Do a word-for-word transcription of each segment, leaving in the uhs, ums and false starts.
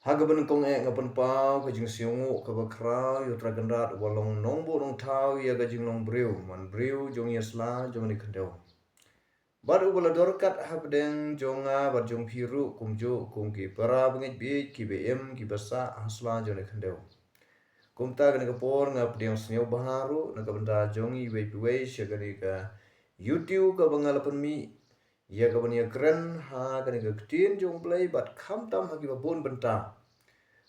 Ha kaba nyngkong eh nga pynpaw ka jingsngewnguh kaba khraw ïa u Trai Kynrad uba long nongbuh nongthaw ïa ka jinglong briew, man briew jong ïa sla jong kane ka khyndew. Bad uba la don ryngkat hapdeng jong nga bad jong phi ruh kumjuh kum ki para bangeit baieit kiba im kiba sah ha sla jong kane ka khyndew. Kumta kane ka por nga pdiang sngewbha ruh na ka bynta jong iwei pa iwei sha kane ka YouTube kaba nga la pynmih ïa kaban ïakren ha kane ka ktien jong U Blei bad khamtam ha kiba bun bynta.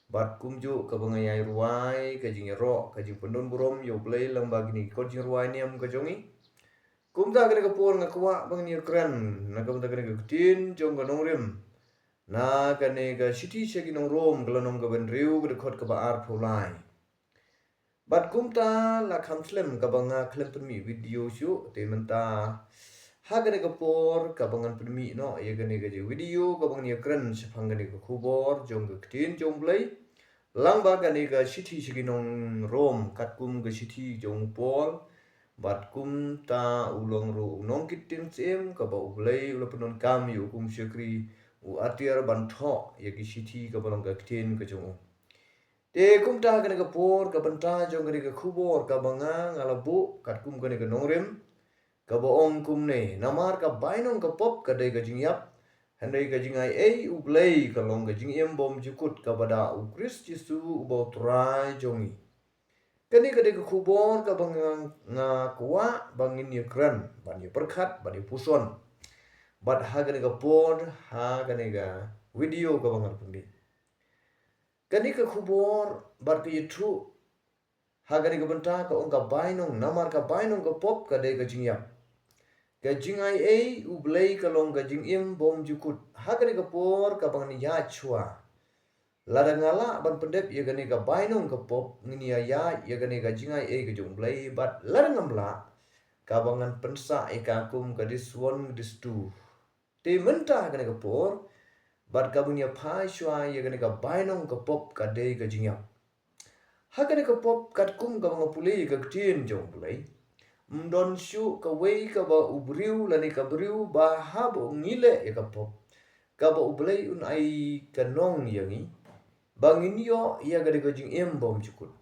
Bad kumjuh kaba nga ïai rwai ka jingïaroh ka jingpyndonburom ïa U Blei lyngba kine ki kot jingrwai niam ka jong ngi. Kumta kane ka por nga kwah ban ïakren na ka bynta kane ka ktien jong ka nongrim na kane ka shithi sha ki nong Rom ka lynnong kaba hynriew ka dkhot kaba arphew lai. Bad kumta la kham slem kaba nga khlem pynmih video shuh, te mynta ha kane ka por kaba ngan pynmih noh ïa kane ka jing video kaba ngan ïakren shaphang kane ka khubor jong ka ktien jong U Blei. Lyngba kane ka shithi sha ki nong Rom katkum ka shithi jong u Paul. Bad kumta u long ruh u nongkit ktien syiem kaba U Blei u la pyndonkam ïa u kum shakri u atiar ban thoh ïa ki shithi kaba long ka ktien ka jong u. Te kumta kane ka por ka bynta jong kane ka khubor kaba nga nga la buh katkum kane ka nongrim kaba ong kumne, namar ka bainong ka pop ka dei ka jingïap, hynrei ka jingaiei U Blei ka long ka jingim bym jukut kaba da U Khrist Jisu uba U Trai jong ngi. Kane ka dei ka khubor kaba nga, nga kwah ba ngin ïakren, ban ïapyrkhat, ban ïapuson. Bad ha kane ka por ha kane ka video kaba nga la pynmih. Kane ka khubor bad ka ïathuh ha kane ka bynta ka ong ka bainong, namar ka bainong ka pop ka dei ka jingïap. Ka jingaiei U Blei ka long ka jingim bym jukut. Ha kane ka por kaba ngan ïaid shuwa, lada nga lah ban pyndep ïa kane ka bainong ka pop, ngin ïa ïaid ïa kane ka jingaiei ka jong U Blei, bad lada ngam lah, kaba ngan pynsah ïa ka kum ka dei swon ka dei stu. Te mynta ha kane ka por bad kaba ngi ïa phai shuwa ïa kane ka bainong ka pop ka dei ka jingïap. Ha kane ka pop katkum kaba nga pule ïa ka ktien jong U Blei, ym don shuh kawei kaba u briew lane ka briew ba haba ngi leh ïa ka pop kaba U Blei un ai ka nong ïa ngi ba ngin ïoh ïa kane ka jingim bym jukut.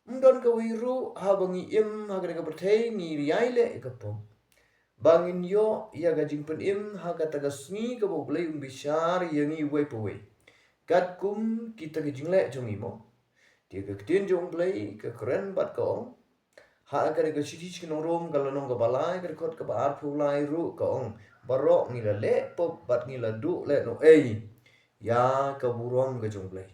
Ym don kawei ruh haba ngi im ha kane ka pyrthei ngi ïai leh ïa ka pop ba ngin ïoh ïa ka jingpynim ha kata ka sngi kaba U Blei un bishar ïa ngi uwei pa uwei katkum kita ki jingleh jong ngi mo. Te ka ktien jong U Blei ka kren bad ka ong ha kane ka shithi sha ki nong Rom ka lynnong kaba lai ka dkhot kaba arphew lai ruh ka ong, baroh ngi la leh pop bad ngi la duh lehnohei ïa ka burom ka jong U Blei.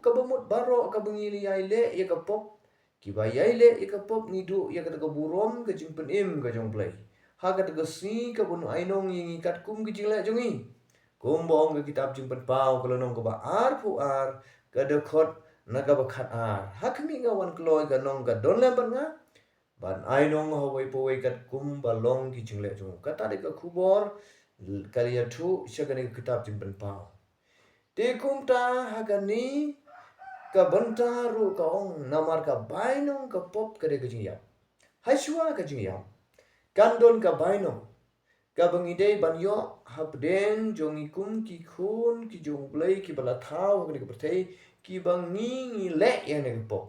Kaba mut baroh kaba ngi ïai leh ïa ka pop, kiba ïai leh ïa ka pop ngi duh ïa kata ka burom ka jingpynim ka jong U Blei ha kata ka sngi kaba un ai nong ïa ngi katkum ki jingleh jong ngi. Kumba ong ka kitab Jingpynpaw ka lynnong kaba arphew ar ka dkhot na kaba khatar, ha khmih nga wan kloi ka nong ka don lem bad nga ban ai nong ha uwei pa uwei katkum ba long ki jingleh jong u. Kata dei ka khubor ka la ïathuh sha kane ka kitab Jingpynpaw. Te kumta ha kane ka bynta ruh ka ong, namar ka bainong ka pop ka dei ka jingïap. Ha shuwa ka jingïap kan don ka bainong kaba ngi dei ban ïoh hapdeng jong ngi kum ki khun ki jong U Blei kiba la thaw ha kane ka pyrthei, kiba ngi ngi leh ïa kane ka pop.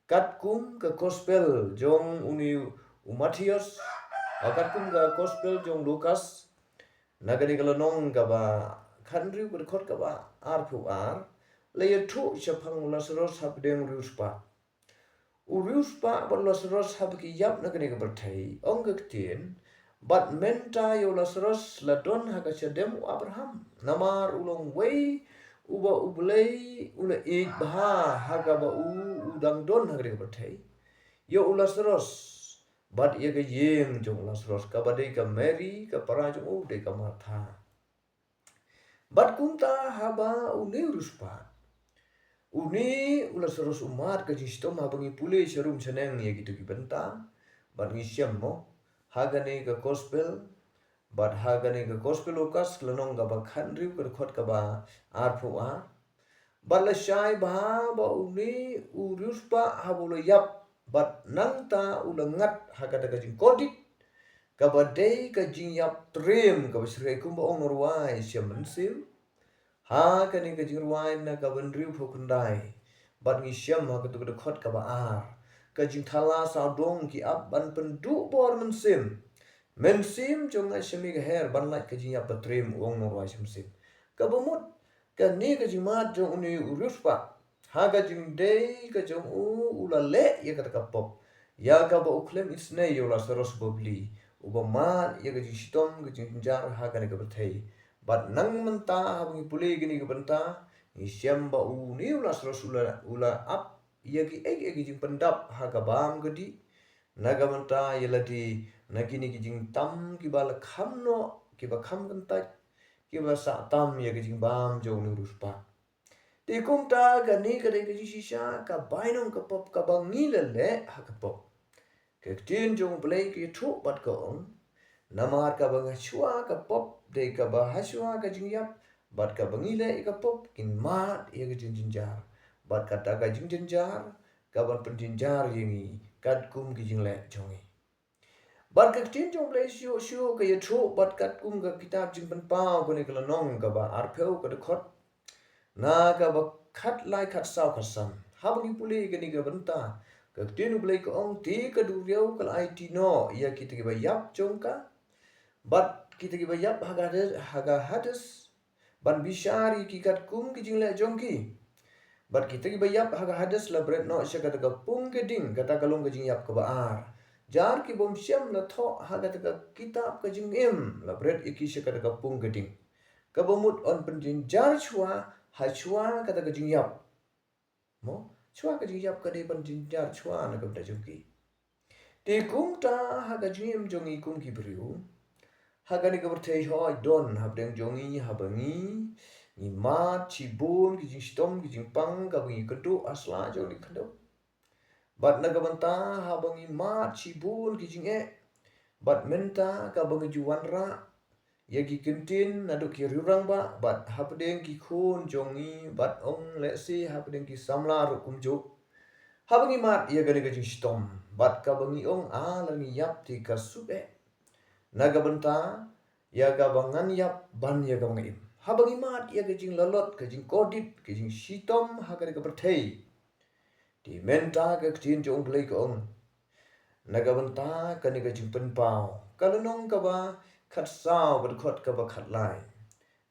Katkum ka gospel jong une u Mathaios, ha katkum ka gospel jong Lukas, na kane ka lynnong kaba khathynriew ka dkhot kaba arphew ar, la ïathuh shaphang u Lasaros hapdeng u riewspah. U riewspah bad u Lasaros haba ki ïap na kane ka pyrthei, ong ka ktien, bad mynta ïa u Lasaros la don ha ka shadem u Abraham, namar u long uwei uba U Blei u la ïeit bha ha kaba u u dang don ha kane ka pyrthei. Ïa u Lasaros bad ïa ka ïing jong u Lasaros, kaba dei ka Mary, ka para jong u dei ka Martha. Bad kumta haba une u riewspah, une u Lasaros u mad ka jingshitom, haba ngi pule sharum shaneng ïa kito ki bynta bad ngi shem mo ha kane ka gospel, bad ha kane ka gospel Lukas ka lynnong kaba khathynriew ka dkhot kaba arphew ar. Bad la shai bha ba une u riewspah haba u la ïap bad nangta u la ngat ha kata ka jingkordit kaba dei ka jingïap triem kaba syrkhei kumba ong nga rwai sha mynsiem. Ha kane ka jingrwai na ka ba hynriewphew khyndai, bad ngi shem ha katu ka dkhot kaba ar, ka jingthala sawdong ki ap ban pynduh bor mynsiem. Mynsiem jong nga sha me ka her ban lait ka jingïap ba triem, u ong u nongrwai mynsiem. Kaba mut, kane ka jingmad jong une u riewspah, ha ka jingdei ka jong u, u la leh ïa kata ka pop, ïa kaba u khlem isynei ïa u Lasaros babli, uba mad ïa ka jingshitom ka jingjynjar ha kane ka pyrthei. Bad nang mynta haba ngi pule kine ki bynta, ngi shem ba une u Lasaros u la, u la ap ïa kiei kiei ki jingpyndap ha ka bam ka dih. Na ka bynta ïa lade na kine ki jingtam kiba la kham noh, kiba kham kyntait, kiba sah tam ïa ka jingbam jong une u riewspah. Te kumta kane ka dei ka jingshisha ka bainong ka pop kaba ngi la leh ha ka pop. Ka ktien jong U Blei ka ïathuh bad ka ong, namar kaba hashwa ka pop dei kaba hashwa ka jingïap, bad kaba ngi leh ïa ka pop kin mad ïa ka jingjynjar, bad kata ka jingjynjar ka ban pynjynjar ïa ngi katkum ki jingleh jong ngi. Bad ka ktien jong U Blei shuh shuh ka ïathuh bad katkum ka kitab Jingpynpaw kane ka lynnong kaba arphew ka dkhot, na kaba khatlai, khatsaw, khatsan. Haba ngi pule kane ka bynta, ka ktien U Blei ka ong, te ka duriaw ka la aiti noh ïa kita kiba ïap jong ka, bad kita kiba ïap ha ka Hades, ha ka Hades, ban bishar ïa ki katkum ki jingleh jong ki. Bad kita kiba ïap ha ka Hades la bret noh sha kata ka pung ka ding, kata ka long ka jingïap kaba ar. Jar ki bym shym la thoh ha kata ka kitab ka jingim, la bret ïa ki sha kata ka pung ka ding. Kaba mut yn pynjynjar shuwa, hashwa kata ka jingïap. Mo, shuwa ka jingïap ka dei ban jynjar shuwa na ka bynta jong ki. Te kumta ha ka jingim jong ngi kum ki briew, ha kane ka pyrthei hoi don hapdeng jong ngi, haba ngi, ngi mad shibun ki jingshitom ki jingpang kaba ngi kynduh ha sla jong ngi khyndew. Bad na ka bynta haba ngi mad shibun ki jingeh, bad mynta kaba ngi ju wanrah ïa ki ktien naduh ki riewrangbah bad hapdeng ki khun jong ngi, bad ong lehse hapdeng ki samla ruh kumjuh. Haba ngi mad ïa kane ka jingshitom, bad kaba ngi ong, a, lada ngi ïap te ka suk eh. Na ka bynta ïa kaba ngan ïap ban ïa kaba nga im. Haba ngi mad ïa ka jinglalot, ka jingkordit, ka jingshitom ha kane ka pyrthei. Te mynta ka ktien jong U Blei ka ong, na ka bynta kane ka Jingpynpaw ka lynnong kaba khatsaw, ka dkhot kaba khatlai.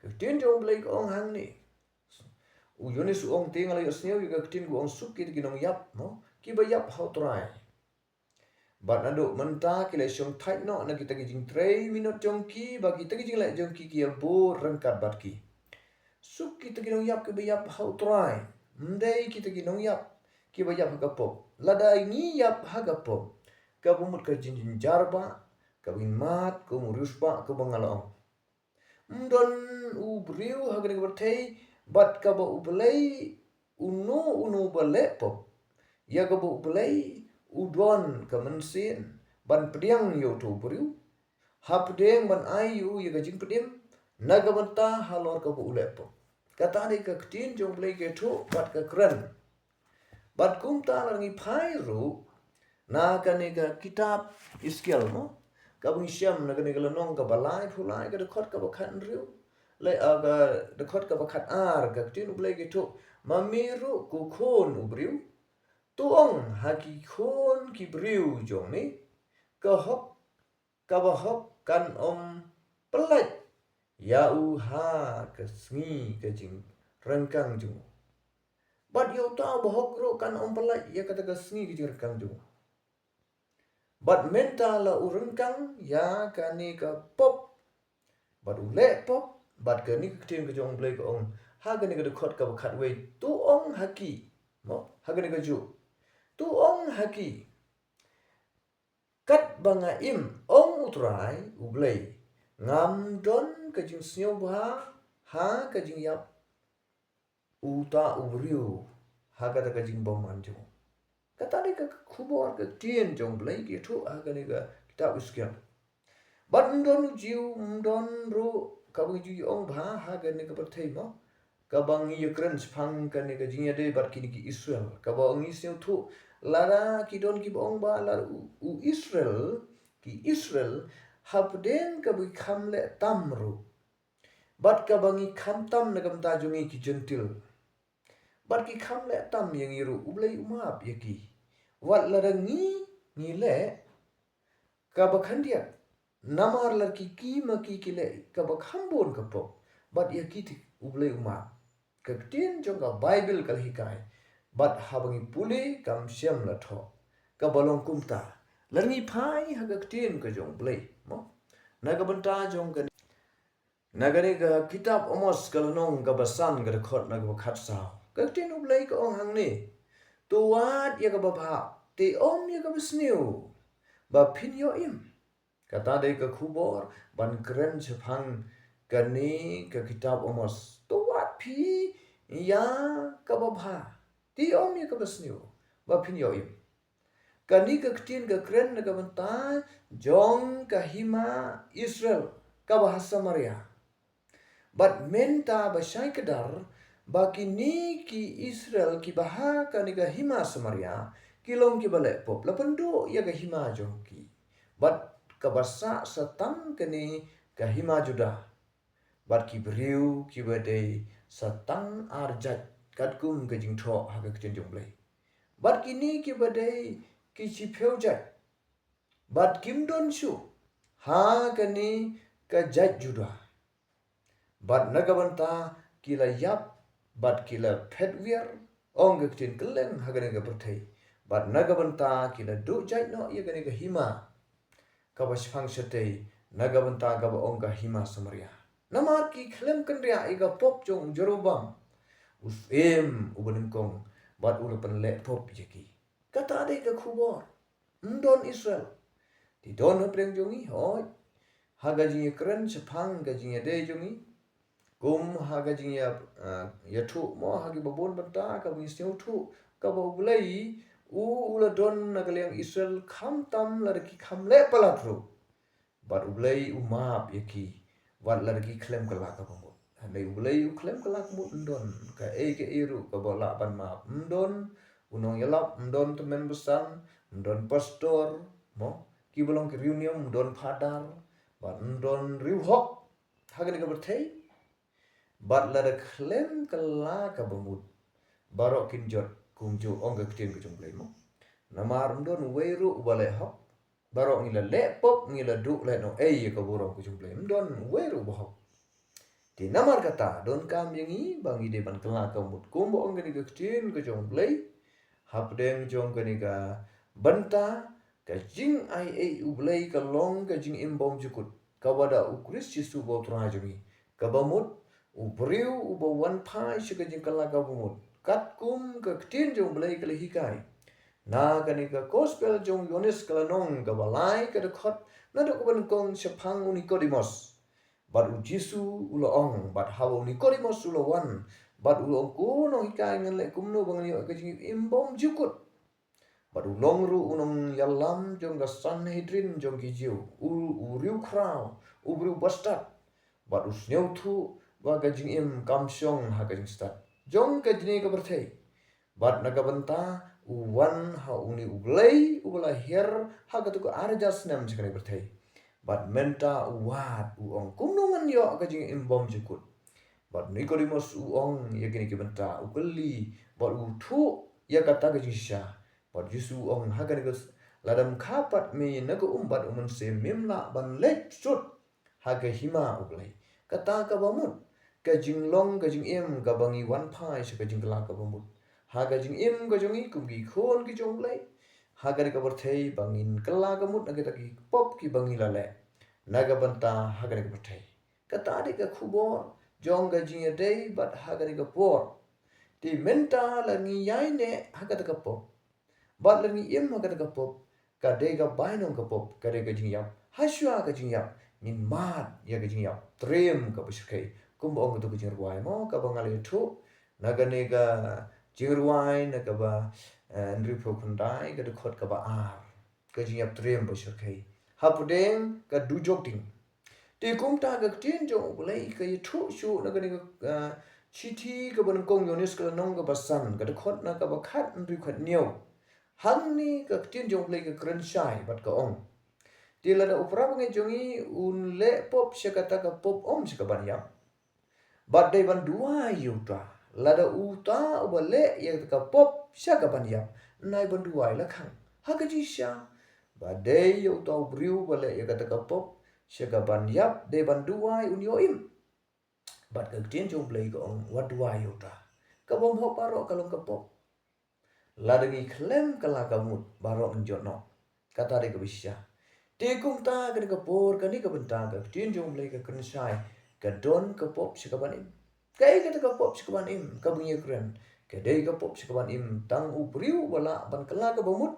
Ka ktien jong U Blei ka ong hangne. U Ïoannis u ong, te nga la ïohsngew ïa ka ktien ka ong, suk kita ki nongïap, mo, kiba ïap ha U Trai. Bad naduh mynta ki la shongthait noh na kita ki jingtrei minot jong ki, ba kita ki jingleh jong ki ki ïa bud ryngkat bad ki. Suk kita ki nongïap kiba ïap ha U Trai, ym dei kita ki nongïap kiba ïap ha ka pop. Lada ngi ïap ha ka pop, kaba mut ka jingjynjar bah kaba ngin mad kum u riewspah kaba nga la ong. Ym don u briew ha kane ka pyrthei bad kaba U Blei uno uno ba leh pop, ïa kaba U Blei u don ka mynsiem ban pdiang ïa uto u briew, hapdeng ban ai ïa u ïa ka jingpynim na ka bynta halor kaba u leh pop. Kata dei ka ktien jong U Blei ka ïathuh bad ka kren. Bad kumta lada ngi phai ruh na kane ka kitab Esekiel, mo, kaba ngi shem na kane ka lynnong kaba laiphew lai, ka dkhot kaba khathynriew, leh, ah, ka dkhot kaba khatar, ka ktien U Blei ka ïathuh, ma me ruh ko khun u briew, to ong ha ki khun ki briew jong me, ka hok kaba hok kan ym pyllait ïa u ha ka sngi ka jingryngkang jong u. Bad ïa uta uba hok ruh kan ym pyllait ïa kata ka sngi ka jingryngkang jong u. Bad mynta la u ryngkang ïa kane ka pop, bad u leh pop, bad kane ka ktien ka jong U Blei ka ong ha kane ka dkhot kaba khatwei, to ong ha ki, mo, ha kane kajuh, to ong ha ki, katba nga im, ong U Trai U Blei, ngam don ka jingsngewbha ha ka jingïap uta u briew ha kata ka jingbymman jong u. Kata dei ka khubor ka ktien jong U Blei ka ïathuh ha kane ka kitab Esekiel. Bad ym don u Jiw, ym don ruh kaba ngi ju ong bha ha kane ka pyrthei, mo, kaba ngi ïakren shaphang kane ka jingïadei bad kine ki Israel, kaba ngi sngewthuh lada ki don kiba ong ba lada u, u Israel, ki Israel, hapdeng kaba ki kham leh tam ruh, Bad kaba ngi kham tam na ka bynta jong ngi ki Jentil. Bad ki kham leh tam ïa ngi ruh, U Blei u map ïa ki. Wat lada ngi, ngi leh kaba khyndiat. Namar lada ki, ki ma ki ki leh kaba kham bun ka pop. Bad ïa ki te U Blei u map. Ka ktien jong ka Baibl ka la hikai. Bad haba ngi pule kam shym la thoh. Kaba long kumta. Lada ngi phai ha ka ktien ka jong U Blei. Mo? Na ka bynta jong ka Na kane ka kitab Amos ka lynnong kaba san ka dkhot na kaba khatsaw. Ka ktien U Blei ka ong hangne. To wad ïa kaba bha, te ym ïa kaba sniew. Ba phin ïoh im. Kata dei ka khubor, ban kren shaphang kane ka kitab Amos. To wad phi ïa kaba bha, te ym ïa kaba sniew. Ba phin ïoh im. Kane ka ktien ka kren na ka bynta jong ka hima Israel kaba ha Samaria. Bad mynta ba shai kdar ba kine ki Israel kiba ha kane ka hima Samaria ki long kiba leh pop, la pynduh ïa ka hima jong ki. Bad kaba sah sa tang kane ka hima Judah. Bad ki briew kiba dei sa tang ar jait katkum ka jingthoh ha ka ktien jong U Blei. Bad kine kiba dei ki shiphew jait. Bad kim don shuh ha kane ka jait Judah. Bad na ka bynta ki la ïap, bad ki la phet wiar, ong ka ktien kylleng ha kane ka pyrthei. Bad na ka bynta ki la duh jait noh ïa kane ka hima. Kaba shipang shatei, na ka bynta kaba ong ka hima Samaria. Namar ki khlem kynriah ïa ka pop jong u Jeroboam u syiem uba nyngkong, bad u la pynleh pop ïa ki. Kata dei ka khubor. Ym don Israel. Te don hapdeng jong ngi, hooid. Ha ka jingïakren shaphang ka jingïadei jong ngi. Kum ha ka jingïa, ah, ïathuh mo ha kiba bun bynta kaba ngi sngewthuh kaba U Blei u, u la don na ka liang Israel khamtam lada ki kham leh palat ruh. Bad U Blei u map ïa ki wat lada ki khlem kylla kaba mut. Hynrei U Blei u khlem kylla kaba mut, ym don kaei kaei ruh kaba lah ban map. Ym don u nongïalap, ym don tymmen basan, ym don pastor, mo, kiba long ki riewniam, ym don phadar, bad ym don riewhok ha kane ka pyrthei. Bad lada khlem kylla kaba mut, baroh kin jot kumjuh, ong ka ktien ka jong U Blei, mo. Namar ym don uwei ruh uba leh hok. Baroh ngi la leh pop, ngi la duh lehnohei ïa ka burom ka jong U Blei. Ym don uwei ruh uba hok. Te namar kata, donkam ïa ngi ba ngi dei ban kylla kaba mut, kumba ong kane ka ktien ka jong U Blei. Hapdeng jong kane ka bynta, ka jingaiei U Blei ka long ka jingim bymjukut kaba da U Khrist Jisu uba U Trai jong ngi. Kaba mut, u briew uba wan phai sha ka jingkylla kaba mut, katkum ka ktien jong U Blei ka la hikai. Na kane ka gospel jong u Ïoannis ka lynnong kaba lai ka dkhot, naduh kaba nyngkong shaphang u Nikodimos. Bad u Jisu u la ong, bad haba u Nikodimos u la wan, bad u la ong, ko nonghikai, ngan leh kumno ba ngan ïoh ka jingim bymjukut. Bad u long ruh u nongïalam jong ka Sanhedrin jong ki Jiw, u, u riewkhraw, u briew bastad. Bad u sngewthuh ba ka jingim kam shong ha ka jingstad jong kane ka pyrthei. Bad na ka bynta u wan ha une U Blei uba la hiar ha katu ka ar hajar snem sha kane ka pyrthei. Bad mynta u wad u ong, kumno ngan ïoh ka jingim bymjukut. Bad Nikodimos u ong ïa kine ki bynta, u kylli, bad u thuh ïa kata ka jingshisha. Bad Jisu u ong ha kane ka, lada ym kha pat me na ka um bad u Mynsiem, mem lah ban leit shuh ha ka hima U Blei. Kata kaba mut, ka jinglong ka jingim kaba ngi wan phai sha ka jingkylla kaba mut. Ha ka jingim ka jong ngi kum ki khun ki jong U Blei. Ha kane ka pyrthei ba ngin kylla kaba mut na kita ki pop kiba ngi la leh na ka bynta ha kane ka pyrthei. Kata dei ka khubor jong ka jingïadei bad ha kane ka por. Te mynta la ngi ïaineh ha kata ka pop. Bad la ngi im ha kata ka pop, ka dei ka bainong ka pop, ka dei ka jingïap. Hashwa ka jingïap, ngin mad ïa ka jingïap triem kaba shyrkhei. Kumba ong katu ka jingrwai mo, kaba nga la ïathuh na kane ka jingrwai, na kaba, eh, hynriewphew khyndai, ka dkhot kaba ar. Ka jingïap triem ba shyrkhei hapdeng ka dujok ding. Te kumta ka ktien jong U Blei ka ïathuh shuh na kane ka, ah, shithi kaba nyngkong Ïoannis ka lynnong kaba san, ka dkhot na kaba khathynriew khathynñiew. Hangne ka ktien jong U Blei ka kren shai bad ka ong, te lada u para bangeit jong ngi un leh pop sha kata ka pop, ym sha kaban ïap. Bad dei ban duwai ïa uta. Lada uta uba leh ïa ka pop sha kaban ïap, un ai ban duwai la khang ha ka jingshisha. Bad dei ïa uta u briew uba leh ïa kata ka pop sha kaban ïap, dei ban duwai un ïoh im. Bad ka ktien jong U Blei ka ong, wat duwai ïa uta. Ka bym hok baroh ka long ka pop. Lada ngi khlem kylla ka mut, baroh ngin jot noh. Kata dei kaba shisha. Te kumta kane ka por, kane ka bynta, ka ktien jong U Blei ka kren shai, ka don ka pop sha kaban im. Kaei kata ka pop sha kaban im kaba ngi kren? Ka dei ka pop sha kaban im, tang u briew uba lah ban kylla kaba mut,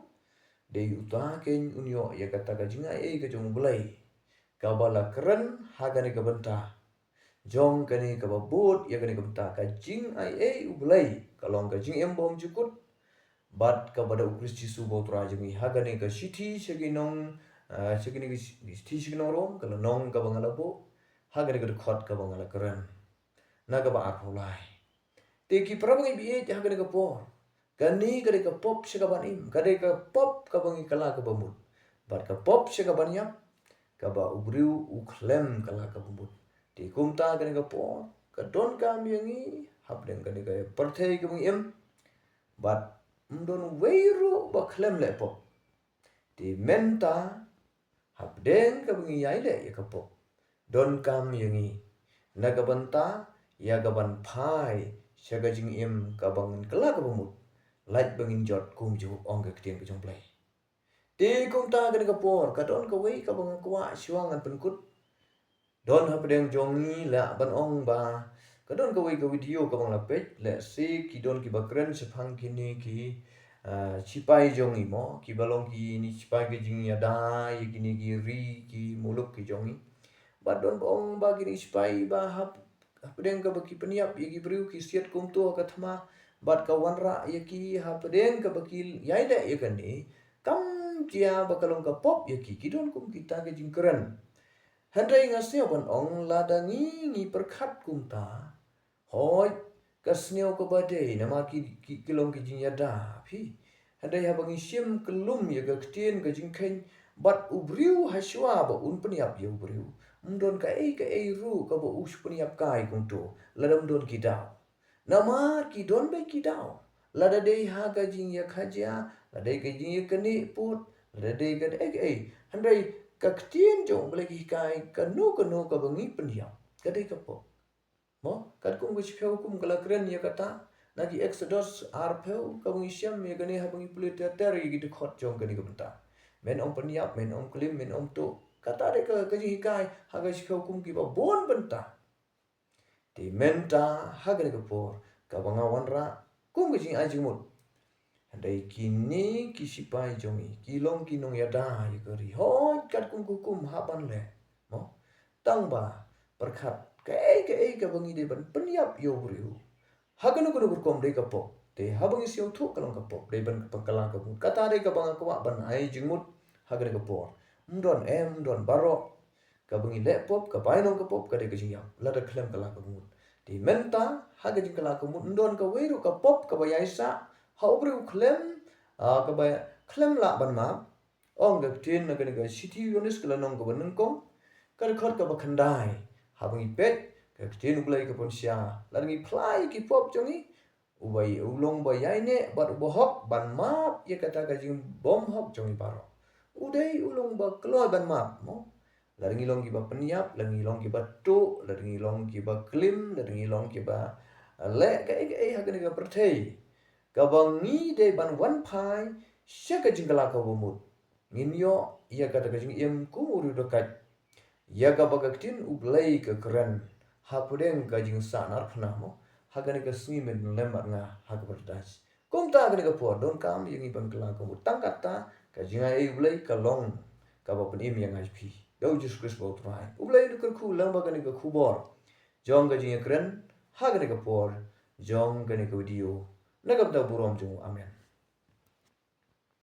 dei uta keiñ un ïoh ïa kata ka jingai ei ka jong U Blei, kaba la kren ha kane ka bynta. Jong kane kaba bud ïa kane ka bynta, ka jingai ei U Blei ka long ka jingim bymjukut. Bad kaba da U Khrist Jisu ba U Trai jong ngi, ha kane ka shithi sha ki nong, ah, sha kane ka shi-, shithi sha ki nong Rom, ka lynnong kaba nga la buh, ha kane ka dkhot kaba nga la kren na kaba arphew lai. Te ki para bangeit baieit, ha kane ka por, kane ka dei ka pop sha kaban im, ka dei ka pop kaba ngi kylla kaba mut. Bad ka pop sha kaban ïap, kaba u briew u khlem kylla kaba mut. Te kumta kane ka por ka donkam ïa ngi hapdeng kane ka pyrthei kaba ngi im. Bad ym don uwei ruh ba khlem leh pop. Te mynta hapdeng kaba ngi ïai leh ïa ka pop, donkam ïa ngi na ka bynta ïa kaban phai sha ka jingim kaba ngin kylla kaba mut, lait ba ngin jot kumjuh, ong ka ktien ka jong U Blei. Te kumta kane ka por ka don kawei kaba nga kwah shuwa ngan pynkut. Don hapdeng jong ngi, lah ban ong ba ka don kawei ka video kaba nga la peit, lehse ki don kiba kren shaphang kine ki, ah, shipai jong ngi mo, kiba long kine shipai ka jingïada ïa kine ki ri ki muluk ki jong ngi. Bad don ba ong ba kine shipai ba hap-, hapdeng kaba ki pynïap ïa ki briew, ki siat kumto ha ka thma, bad ka wanrah ïa ki hapdeng kaba ki ïai leh ïa kane, kam jia ba ka long ka pop ïa ki, ki don kum kita ki jingkren. Hynrei nga sngew ban ong, lada ngi, ngi pyrkhat kumta, hooid, ka sngew kaba dei, namar ki, ki, ki long ki jingïada phi. Hynrei haba ngi shim kyllum ïa ka ktien ka jingkheiñ, bad u briew hashuwa ba un pynïap ïa u briew, ym don kaei kaei ruh kaba u shu pynïap kai kumto, lada ym don ki daw. Namar ki don beit ki daw. Lada dei ha ka jingïakajia, lada dei ka jingïaknieh put, lada dei kaei kaei. Hynrei ka ktien jong U Blei ka hikai, kano kano kaba ngi pynïap, ka dei ka pop. Mo, katkum ka Shiphew Hukum ka la kren ïa kata, na ki Exodus arphew, kaba ngi shem ïa kane haba ngi pule ter ter ïa ki dkhot jong kane ka bynta. Men ym pynïap, men ym klim, men ym tuh. Kata dei ka, ka jinghikai ha ka Shiphew Hukum kiba bun bynta. Te mynta ha kane ka por, kaba nga wanrah kum ka jingai jingmut. Hynrei kine ki shipai jong ngi ki long ki nongïada ïa ka ri. Hooid, katkum ka hukum hap ban leh. Mo? Tang ba pyrkhat kaei kaei kaba ngi dei ban pynïap ïa u briew, ha kano kano ka rukom, dei ka pop. Te haba ngi sngewthuh ka long ka pop, dei ban pynkylla kaba mut. Kata dei kaba nga kwah ban ai jingmut ha kane ka por. Ym don, em, ym don baroh. Kaba ngi leh pop, ka bainong ka pop ka dei ka jingïap, lada khlem kylla kaba mut. Te mynta ha ka jingkylla kaba mut, ym don kawei ruh ka pop kaba ïaisah ha u briew khlem, ah, kaba khlem lah ban map. Ong ka ktien na kane ka shithi u Ïoannis ka lynnong kaba nyngkong, ka dkhot kaba khyndai. Haba ngi peit ka ktien U Blei ka pynshisha, lada ngi phla ïa ki pop jong ngi, uba, u long ba ïaineh bad uba hok ban map ïa kata ka jingbymhok jong ngi baroh. U dei u long ba kloi ban map, mo. Lada ngi long kiba pynïap, lada ngi long kiba tuh, lada ngi long kiba klim, lada ngi long kiba, eh, leh kaei kaei ha kane ka pyrthei, kaba ngi dei ban wan phai sha ka jingkylla kaba mut, ngin ïoh ïa kata ka jingim kum u riewdakaid, ïa kaba ka ktien U Blei ka kren hapdeng ka jingsahnarphna, mo, ha kane ka sngi men lem bad nga ha ka paradais. Kumta kane ka por, donkam ïa ngi ban kylla kaba mut. Tang kata ka jingai ei U Blei ka long kaba pynim ïa nga ïa phi da U Jisu Khrist ba U Trai. U Blei un kyrkhu lem bad kane ka khubor jong ka jingïakren ha kane ka por, jong kane ka video, na ka bynta burom jong u. Amen.